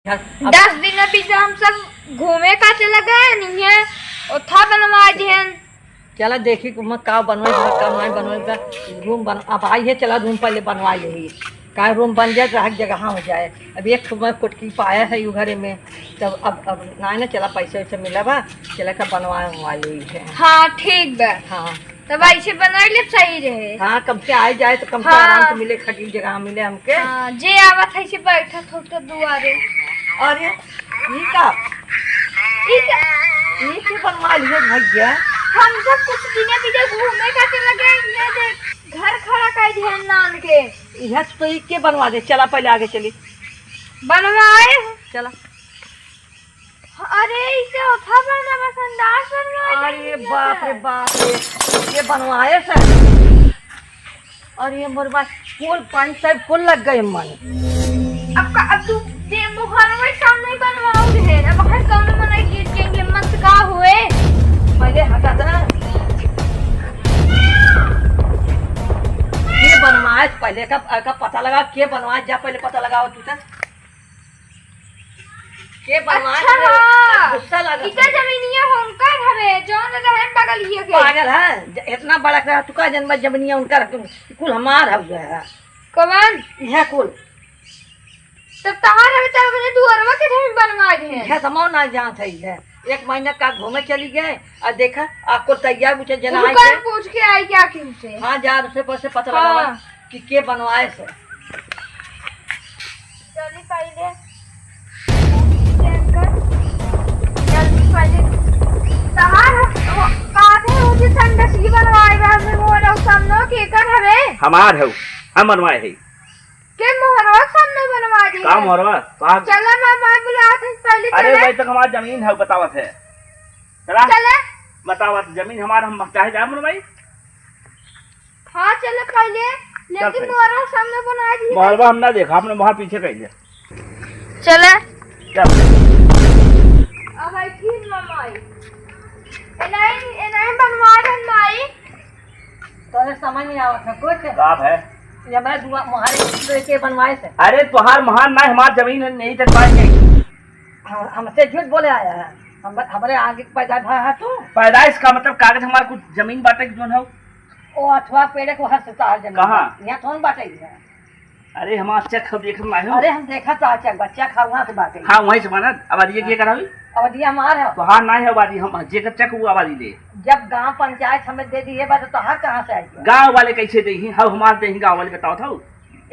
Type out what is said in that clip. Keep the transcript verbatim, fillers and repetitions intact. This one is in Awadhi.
अब दस दिन बीत हम सब घूमे का चला गए, नहीं है, ओथा बनवा दिहन। चला देखी, मैं का बनवाई बा, का नाई बनवाई बा। रूम बन-, अब आई है, चला रूम पहले बनवा लेही। का रूम बन जाए, ग्राहक जगह हो जाए। अब एक ठो मैं कोटकी पाया है यू घरे में, तब अब, अब नाई ना चला, पैसे वैसे मिला बा, चला का बनवा, बनवा लेही है। हाँ, ठीक बा। हाँ। तब ऐसे बनाई ले सही रहे। हाँ, कम से आए जाए तो कम से हाँ। आराम से मिले, खटी जगह मिले हमके। हाँ, जे आवत है से बैठत होत दुआरे। अरे, ई का? ई का? ई के बनवा लिए भैया? हम सब कुछ दिने बिने घूमे खातिर लगे, ये देख, घर खड़ा कर दिहन नान के। यह तो ई के बनवा दे, चला पहले आगे चली। बनवाए। चला। अरे, इसे ओथा बनवा, संडास बनवा अरे दिया बाप रे है। बाप रे, ये बनवाए से। अरे मोर बाप, कुल पानी सब कुल लग गए मन। अब का, अब तू दे मुहर में काम नहीं बनवाओ रे। अब हर कौन मना गिर के हिम्मत का हुए? पहले हटा दे ना। ये बनवाए से पहले का, का पता लगा, के बनवाए, जा पहले पता लगाओ तू तो। के बनवाए अच्छा, से हाँ। गुस्सा लागत इतना है। जमीनिया होनकर हवे, जौन रहे बगलिए के। पागल है, ज-, इतना बड़ा रहा, तू का जन्म जमीनिया उनका रख, कुल हमार हवे है। कवन? यह कुल। तब तहार हवे, तब अपने दुअरवा के जमीन बनवा दे। यह समो ना जानत है, यह एक महीना का घूमे चली गए, और देखा, आपको तैयार पूछे जना उनका आए के। पूछ के आई क्या किनसे? हाँ, जा, उससे पर से पता हाँ। लगावा कि के बनवाए से। चली पहले, जल्दी पहले। तहार हो, काहे हो जी संडस की बनवाए बा, हमने मोहरा सामने के कर हवे? हमार हउ, हम बनवाए है। के मोहरवा सामने बनवा दी का है? मोहरवा? कहाँ? चला मामा बुलावत है, पहले अरे चले। भाई, तक हमार जमीन है, बतावत है। चला। चले। बतावत, जमीन हमार, हम चाहे जाए बनवाई। हाँ, चले पहले, चल लेकिन भाई। मोहरवा सामने बना दी। मोहरवा हम ना देखा, हमने वहाँ पीछे कह लिया। चले। चल। अब आई फिर मामा आई। ए नहीं, ए नहीं बनवा दे माई। तोरे समझ नहीं आवत है कुछ। का है? ये मैं दुआ, मोहारे के बनवाए से। अरे तोहार मोहार ना, हमार जमीन है, नहीं तक पाएंगे। हम, हमसे झूठ बोले आया है। हम, हमरे आगे पैदा भा है तू। पैदाइश का मतलब कागज हमार कुछ जमीन बाटे कि जोन हो? ओ अथवा पेड़े को हर से तोहार जमीन कहाँ? बा। यहाँ कौन बाटे है? अरे हमार चेक हम देखत ना हो। अरे हम देखत आ चेक बा, चेक है वहाँ से बाटे। हाँ, वहीं से बनत। अब ये के करावी? अब ये हमार है। तोहार ना है आबादी, हम जेकर चेक वो आबादी दे। जब गांव पंचायत हमें दे दी है बा, तो तोहार कहाँ से आई? गांव वाले कैसे दे ही? हम हमार दे ही, गांव वाले बताओ था।